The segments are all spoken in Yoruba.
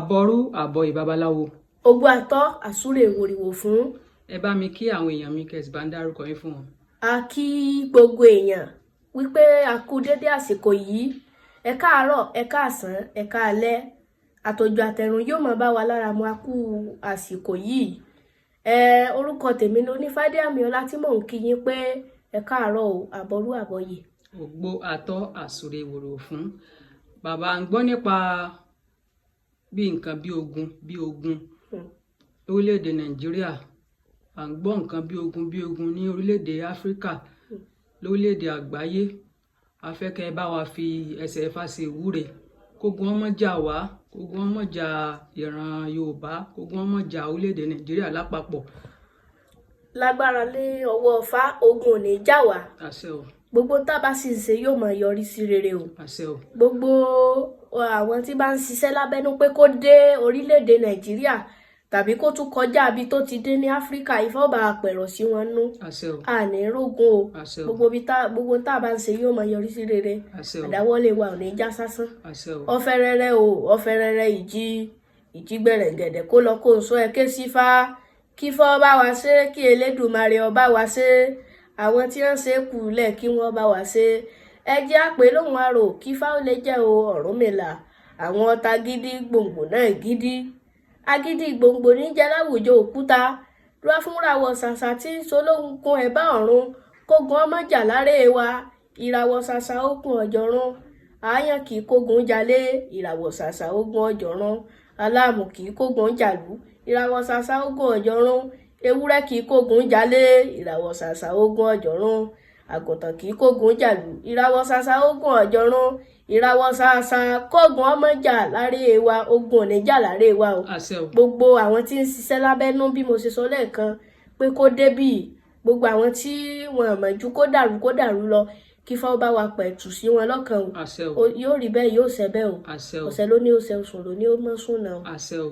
Àbọrú àbọyè babaláwo. Ogbó atọ́ àsúre wòrìwò fún. Ẹ bá mi kí àwọn èèyàn mi, kẹ́ ẹ sì bá ń dárúkọ yín fún wọn. A kí gbogbo èèyàn wípé a kú dédé àsìkò yìí. Ẹ káàárọ̀, ẹ káàsán, ẹ káalẹ́. Àtòjò àtẹ̀rùn yóò máa bá wa lára mu. A kú àsìkò yìí. Ẹ orúkọ tèmi ni Onífádé Àmìọlá tí mò ń kí yín pé ẹ káàárọ̀ o, àbọrú àbọyè. Ògbó atọ́ àsúre wòrìwò fún. Bàbá, ń gbọ́ nípa bí nǹkan bí ogun bí ogun lórílẹ̀‐èdè Nàìjíríà, à ń gbọ́ nǹkan bí ogun bí ogun ní orílẹ̀‐èdè Áfíríkà, lórílẹ̀‐èdè àgbáyé. A fẹ́ kẹ́ ẹ bá wa fi ẹsẹ̀ Ifá ṣe ìwúre kógun ọmọ jà wá, kógun ọmọ jà ìran Yorùbá, kógun ọmọ jà orílẹ̀‐èdè Nàìjíríà lápapọ̀. Lágbára lé ọwọ́ Ifá, ogun ò ní jà wá. Àṣẹ o. Gbogbo tá a bá sì ń ṣe yóò máa yọrí sí rere o. Àṣẹ o. Gbogbo àwọn tí bá ń ṣiṣẹ́ lábẹ́nú pé kó dé orílẹ̀-èdè Nàìjíríà tàbí kó tún kọjá ibi tó ti dé ní Áfíríkà, Ifá ó bá pẹ̀rọ̀ sí wọn nú. Àṣẹ o. Àní rógun o. Àṣẹ o. Gbogbo ibi tá gbogbo tá a bá ń ṣe yóò máa yọrí sí rere. Àṣẹ o. Àdáwọ́lé wa ò ní já sásán. Àṣẹ o. Ọ̀fẹ́rẹ́rẹ́ o, ọ̀fẹ́rẹ́rẹ́ ìjì ìjì gbẹ̀rẹ̀gẹ̀dẹ̀ kó lọ kó sọ ẹ ké sífá kí fọ́ bá wa ṣe, kí Elédùmarè ọba wa ṣe, àwọn tí wọ́n ṣe kù lẹ̀ kí wọ́n bá wa ṣe. Ẹ jẹ́ àpè lóhùn arò kí fáwọn lè jẹ́ o. Ọ̀rúnmìlà àwọn ọ̀tá gidi gbòǹgbò náà gidi agídí gbòǹgbò níjẹ́ láwùjọ òkúta dúró fúnra wọ ṣàṣà tí ń sológun ẹ̀bá ọ̀run kógun ọmọ jà láré wa. Ìràwọ̀ ṣàṣà ogun ọ̀jọ̀run, àáyán kì í kógun jalè. Ìràwọ̀ ṣàṣà ogun ọ̀jọ̀run, aláàmù kì í kógun jàlú. Ìràwọ̀ ṣàṣà ogun ọ̀jọ̀run, ewúrẹ́ kì í kógun jalè. Ìràwọ̀ ṣàṣà ogun ọ̀jọ̀run, àgùntàn kì í kógun jàlú. Ìràwọ̀ ṣàṣà ogun ọ̀jọ̀run, ìràwọ̀ ṣàṣà kógun ọmọ jà láré wa. Ogun ò ní jà láré wa o. Àṣẹ o. Gbogbo àwọn tí ń ṣiṣẹ́ lábẹ́nú, bí mo ṣe sọ lẹ́ẹ̀kan pé kó débì, gbogbo àwọn tí wọn mọ̀ ju kó dàrú kó dàrú lọ, kí fáwọn bá wa pẹ̀tù sí wọn lọ́kàn o. Àṣẹ o. Yóò rí bẹ́ẹ̀, yóò ṣẹ bẹ́ẹ̀ o. Àṣẹ o. Ọ̀sẹ̀ ló ní ó ṣe, oṣù ló ní ó mọ́ sùn náà o. Àṣẹ o,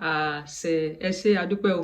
àṣẹ. Ẹ ṣé, adúpẹ́ o.